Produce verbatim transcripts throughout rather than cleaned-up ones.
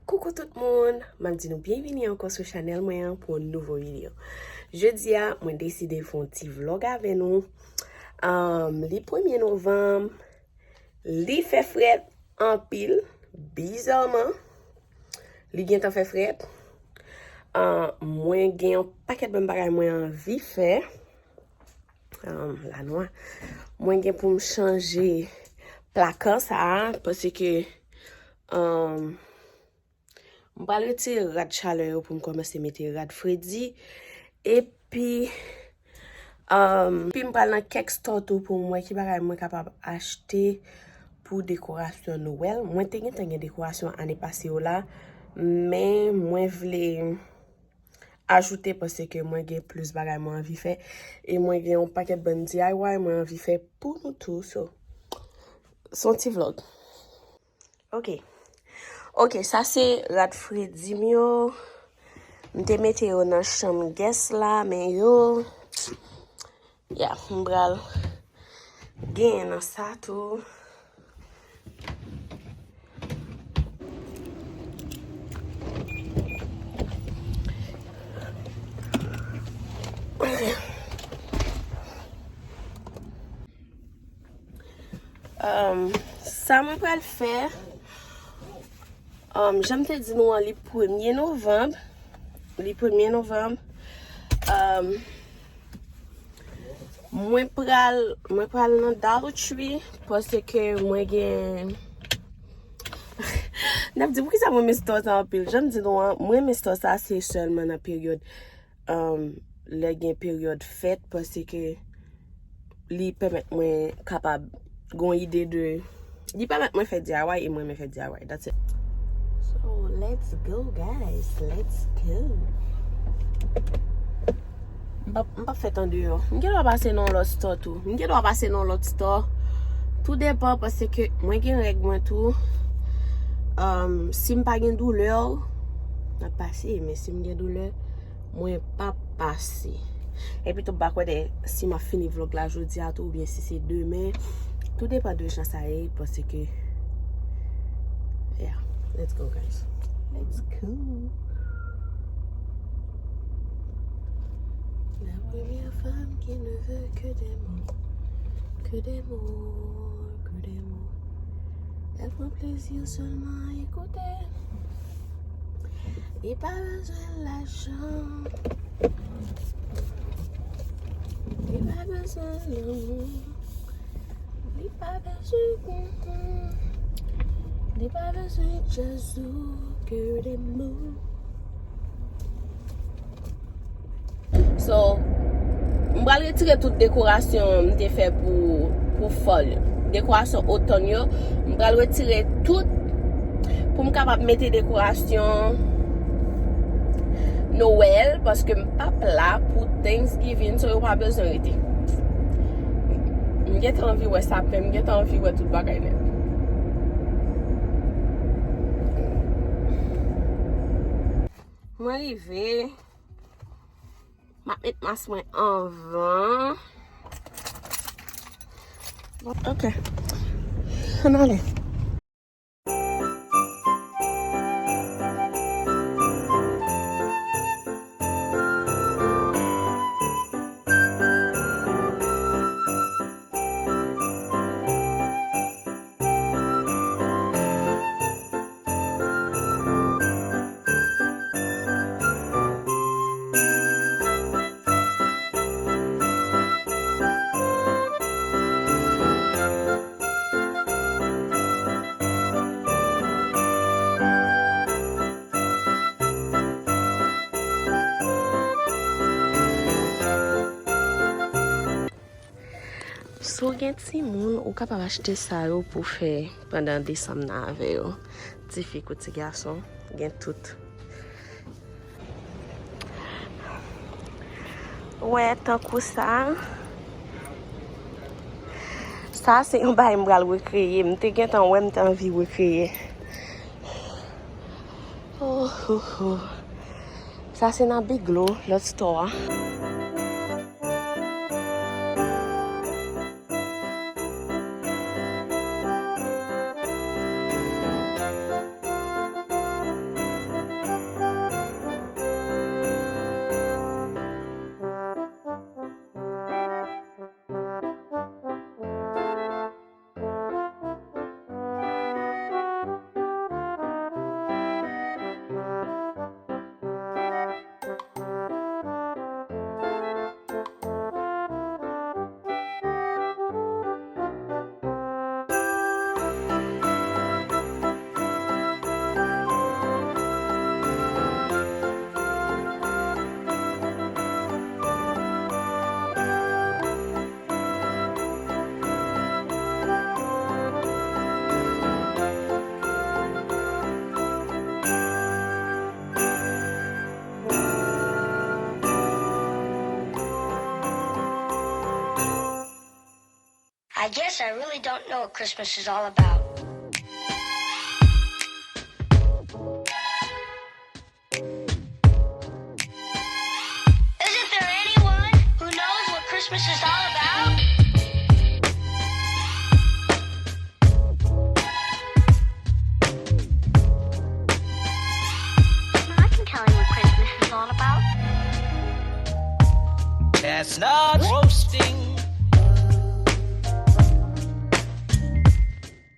Koukou tout moun, m ap di nou byenvini ankò sou chanèl mwen an pou yon nouvo videyo. Jodi a, mwen deside fè yon ti vlòg avè nou. Anm, li premye novanm, li fè frèt anpil, bizarman, li gentan fè frèt. Ann, mwen gen yon pakèt bann bagay mwen anvi fè. Anm, lanwa. Mwen gen pou m chanje plaka sa a, paske, anm, m pral retire rad chalè yo pou m kòmanse mete rad fredi. Epi, anm, epi m pral nan kèk store tou pou m wè ki bagay mwen kapab achte pou dekorasyon Nwèl. Mwen te gentan gen dekorasyon ane pase yo la, men mwen vle ajoute paske mwen gen plis bagay mwen anvi fè. E mwen gen yon pakèt bann D I Y mwen anvi fè pou nou tou. So, se yon ti vlòg. Ok. Ok, sa se rad fredi m yo. M te mete yo nan chanm guest la, men yo, ya, m pral genyen nan sa tou. Um, sa mwen pral fè, um, jan m te di nou an, li premye novanm. Li premye novanm. Um, mwen pral, mwen pral nan Dollar Tree paske mwen gen, n ap di, poukisa mwen renmen store sa anpil? Jan m di nou an, mwen renmen store sa se sèlman nan peryòd, um, lè gen peryòd fèt, paske li pèmèt mwen kapab gon ide de, li pèmèt mwen fè D I Y e mwen renmen fè D I Y. That's it. So, let's go, guys. Let's go. M p ap, m p ap fè tan deyò. M gen dwa pase nan yon lòt store tou. M gen dwa pase nan yon lòt store. Tou depan, paske mwen gen règ mwen tou. Um, si m pa gen doulè, m ap pase, men si m gen doulè, mwen p ap pase. Epi tou, m pa kwè de si m ap fini vlòg la jodi a tou, oubyen si se demen. Tou depan de jan sa ye, paske, yeah, let's go, guys. Let's go. La première femme qui ne veut que des mots, que des mots, que des mots. Elle prend plaisir seulement à écouter. Li pa bezwen lajan. Li pa bezwen lanmou. Li pa bezwen kontan. Li pa bezwen djaz ou ke de mo. So, m pral retire tout dekorasyon m te fè pou, pou fall yo. Dekorasyon otòn yo, m pral retire tout pou m kapab mete dekorasyon Nwèl, paske m p ap la pou Thanksgiving, so yo pa bezwen rete. M gentan anvi wè sapen, m gentan anvi wè tout bagay nèt. Mwen rive. M ap met mas mwen anvan. Ok. Ann ale. Si w gen timoun, ou kapab achte sa yo pou fè pandan desanm nan avè yo. Tifi kou ti gason, gen tout. Wè, tankou sa. Sa se yon bagay m pral rekreye. M te gentan wè, m te anvi rekreye. Oh, oh, oh. Sa se nan Biglo, lòt store a. I really don't know what Christmas is all about. Isn't there anyone who knows what Christmas is all about? Well, I can tell you what Christmas is all about. Chestnuts roasting,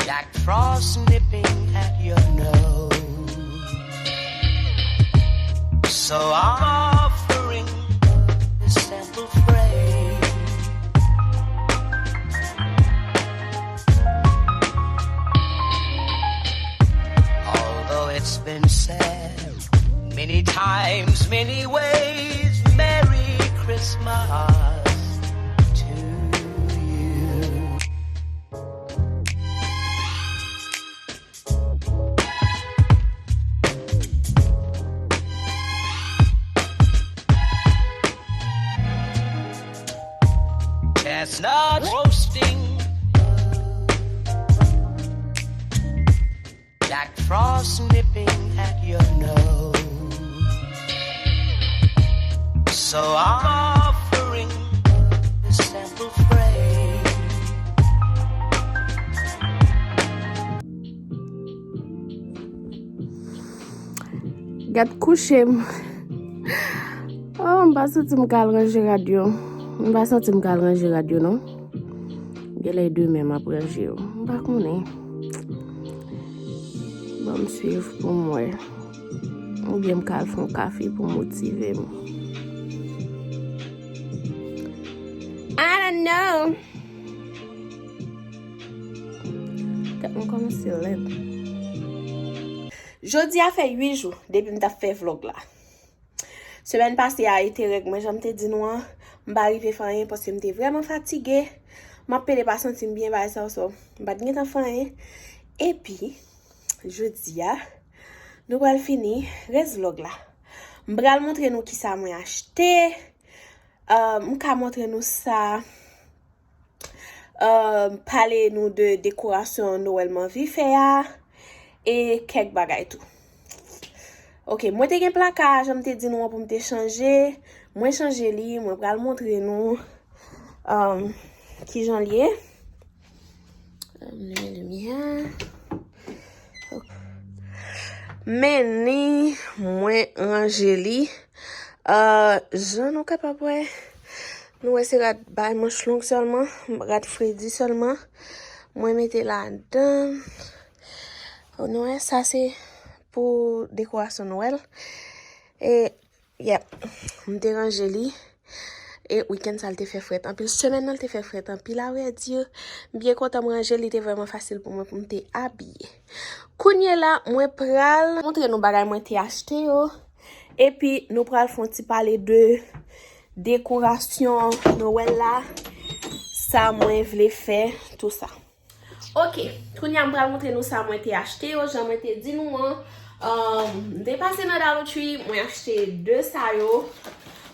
Jack Frost nipping at your nose. So I'm offering this sample phrase. Although it's been said many times, many ways, Merry Christmas to you. Chestnuts roasting, Jack Frost nipping at your nose. So I'm offering this sample phrase. Gad kouche m. Oh, m pa santi m ka al ranje rad yo. M pa santi m ka al ranje rad yo, non. Genlè demen m ap ranje yo. M pa konnen. Ban m swiv pou m wè. Oubyen m ka al fè yon kafe pou motive m. I don't know. Tèt mwen kòmanse lèd. Jodi a fè uit jou depi m t ap fè vlòg la. Semèn pase a, e te règ mwen, jan m te di nou an, m pa rive fè anyen paske m te vrèman fatige. M ap pede pa santi m byen, bagay sa yo, so, m pa t gentan fè anyen. Epi, jodi a, nou pral fini rès vlòg la. M pral montre nou kisa mwen achte. Euh, m ka montre nou sa. Euh, pale nou de dekorasyon Nwèl m anvi fè a e kèk bagay tou. Ok, mwen te gen plaka a, jan m te di nou an, pou m te chanje. Mwen chanje li, mwen pral montre nou, euh, kijan l ye. Euh, m limen limyè. Men ni mwen ranje li. Euh, jan nou kapab wè, nou wè se rad bay manch long sèlman, rad fredi sèlman. Mwen mete ladan. Nou wè, sa se pou dekorasyon Nwèl. E, yep, m te ranje li. E wikenn sa, l te fè frèt anpil. Semèn nan, l te fè frèt anpil, a vrè di. M byen kontan m ranje, li te vrèman fasil pou mwen pou m te abiye. Kounye la, mwen pral montre nou bagay mwen te achte yo. Epi, nou pral fè yon ti pale de dekorasyon Nwèl la. Sa mwen vle fè, tou sa. Ok, kounye a m pral montre nou sa mwen te achte yo, jan mwen te di nou an. Um, m te pase nan Dollar Tree, mwen achte de sa yo.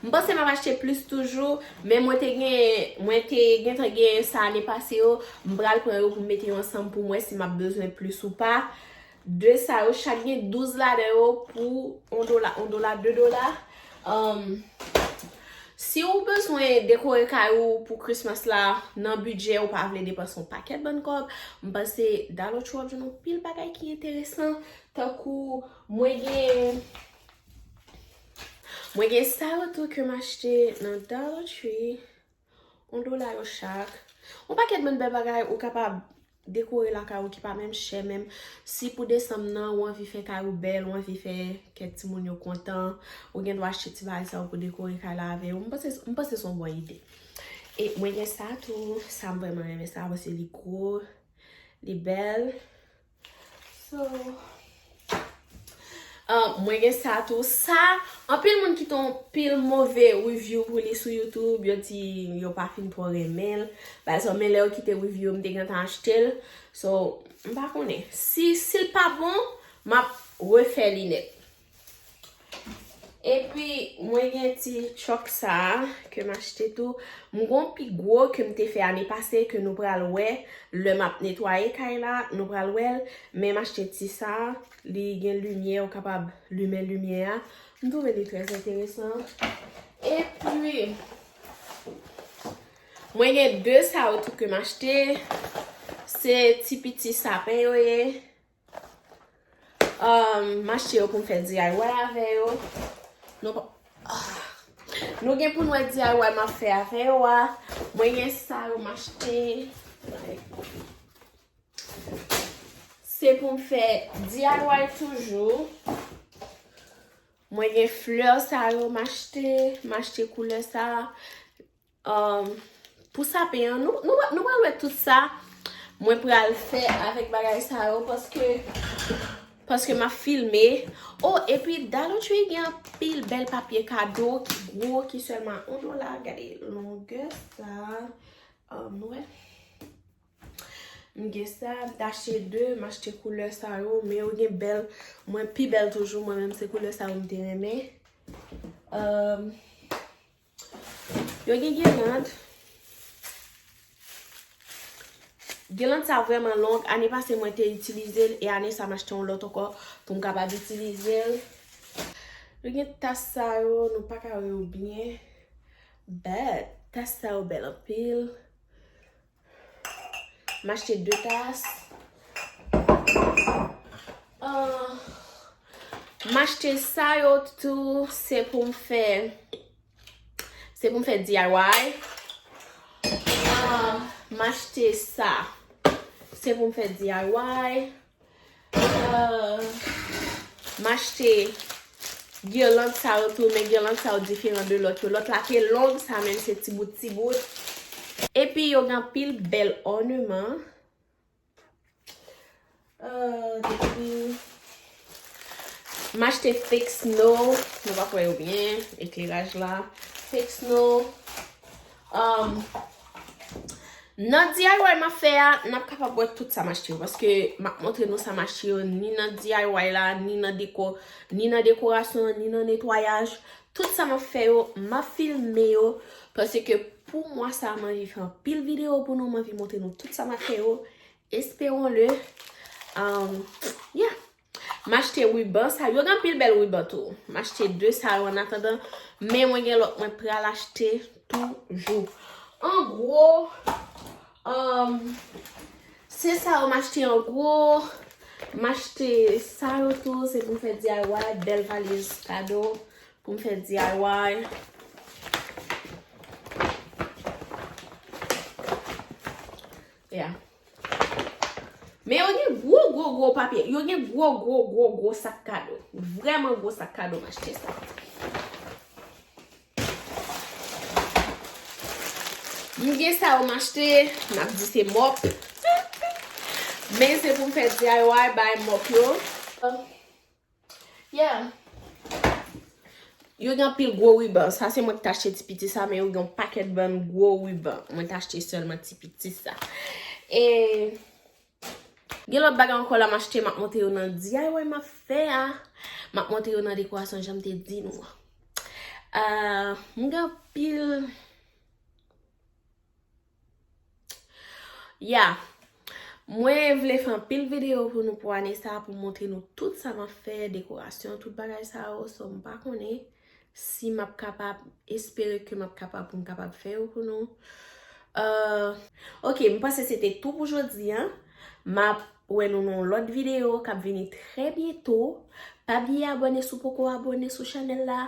M panse m ap achte plis toujou, men mwen te gen, mwen te gentan gen sa ane pase yo. M pral pran yo pou m mete yo ansanm pou m wè si m ap bezwen plis ou pa. De sa yo, chak gen douz ladan yo pou yon dola, yon dola, de dola. Um, si w bezwen dekore kay ou pou Christmas la, nan bidjè ou pa vle depanse yon pakèt bann kòb, m panse Dollar Tree w ap jwenn yon pil bagay ki enteresan. Tankou mwen gen, mwen gen sa yo tou ke m achte nan Dollar Tree. Yon dola yo chak. Yon pakèt bann bèl bagay ou kapab dekore lakay ou ki pa menm chè menm. Si pou desanm nan, ou anvi fè kay ou bèl, ou anvi fè kè timoun yo kontan, ou gen dwa achte ti bagay sa yo pou dekore kay la avè yo. M panse, m panse se yon bon ide. E mwen gen sa tou, sa m vrèman renmen sa, paske li gwo, li bèl. So, ah, mwen gen sa tou. Sa, anpil moun kite yon pil move review pou li sou YouTube. Yo di yo pa fin twò renmen l. Bagay sa, men lè yo kite review, m te gentan achte l. So, m pa konnen. Si, si l pa bon, m ap refè li nèt. Epi, mwen gen ti truck sa a ke m achte tou. M gon pi gwo ke m te fè ane pase ke nou pral wè lè m ap netwaye kay la, nou pral wè l. Men m achte ti sa a, li gen limyè, ou kapab limen limyè a. M twouve li trè enteresan. Epi, mwen gen de sa yo tou ke m achte. Se ti piti sapen yo ye. Um, m achte yo pou m fè D I Y avè yo. Nou pa, ah. Nou gen pou n wè D I Y m ap fè avè yo a. Mwen gen sa yo m achte. Like, se pou m fè D I Y toujou. Mwen gen flè sa yo m achte. M achte koulè sa. Um, pou sapen an, nou, nou, nou pral wè tout sa mwen pral fè avèk bagay sa yo, paske, paske m ap filme. Oh, epi Dollar Tree gen anpil bèl papye kado ki gwo, ki sèlman yon dola. Gade longè sa. Um, nou wè. M gen sa, m t achte de, m achte koulè sa yo, men yo gen bèl, mwen pi bèl toujou, mwen menm se koulè sa yo m te renmen. Um, Yo gen giland. Giland sa vrèman long. Ane pase mwen te itilize l e ane sa m achte yon lòt ankò pou m kapab itilize l. Yo gen tas sa yo, nou pa ka wè yo byen. But tas sa yo bèl anpil. M achte de tas. Ah, m achte sa yo tou, se pou m fè, se pou m fè D I Y. Ah, m achte sa, se pou m fè D I Y. Euh, m achte giland sa yo tou, men giland sa yo diferan de lòt yo. Lòt la te long, sa menm se ti bout, ti bout. Epi yo gen anpil bèl òneman. Euh, epi, m achte fake snow. Nou pa kwè yo byen, ekleraj la. Fake snow. Um, nan D I Y m ap fè a, n ap kapab wè tout sa m achte yo, paske m ap montre nou sa m achte yo, ni nan D I Y la, ni nan deko, ni nan dekorasyon, ni nan netwayaj. Tout sa m ap fè yo, m ap filme yo, paske pou mwa sa a, m anvi fè anpil videyo pou nou, m anvi montre nou tout sa m ap fè yo. Espérons-le. Um, yeah. M achte riban sa. Yo gen anpil bèl riban tou. M achte de sa yo an atandan. Men mwen gen lòt mwen pral achte toujou. An gwo, um, se sa yo m achte an gwo. M achte sa yo tou. Se pou m fè D I Y. Bèl valiz kado. Pou m fè D I Y. Yeah. Men yo gen gwo, gwo, gwo papye. Yo gen gwo, gwo, gwo, gwo sak kado. Vrèman gwo sak kado, m achte sa. M gen sa yo m achte, m ap di se mòp. Men se pou m fè D I Y bay mòp yo. Yeah. Yo gen anpil gwo riban. Sa se mwen ki t achte ti piti sa, men yo gen yon pakèt bann gwo riban. Mwen t achte sèlman ti piti sa. E gen lòt bagay ankò la m achte, m ap montre yo nan D I Y m ap fè a. M ap montre yo nan dekorasyon jan m te di nou an. Ah, m gen anpil Ya. Mwen vle fè anpil videyo pou nou pou ane sa a, pou montre nou tout sa m ap fè, dekorasyon, tout bagay sa yo. So, m pa konnen si m ap kapab, espere ke m ap kapab pou m kapab fè yo pou nou. Euh, ok, m panse se te tou pou jodi a. M ap wè nou nan yon lòt videyo k ap vini trè byento. Pa bliye abòne si w poko abòne sou chanèl la.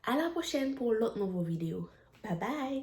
A la pwochèn pou yon lòt nouvo videyo. Bye bye!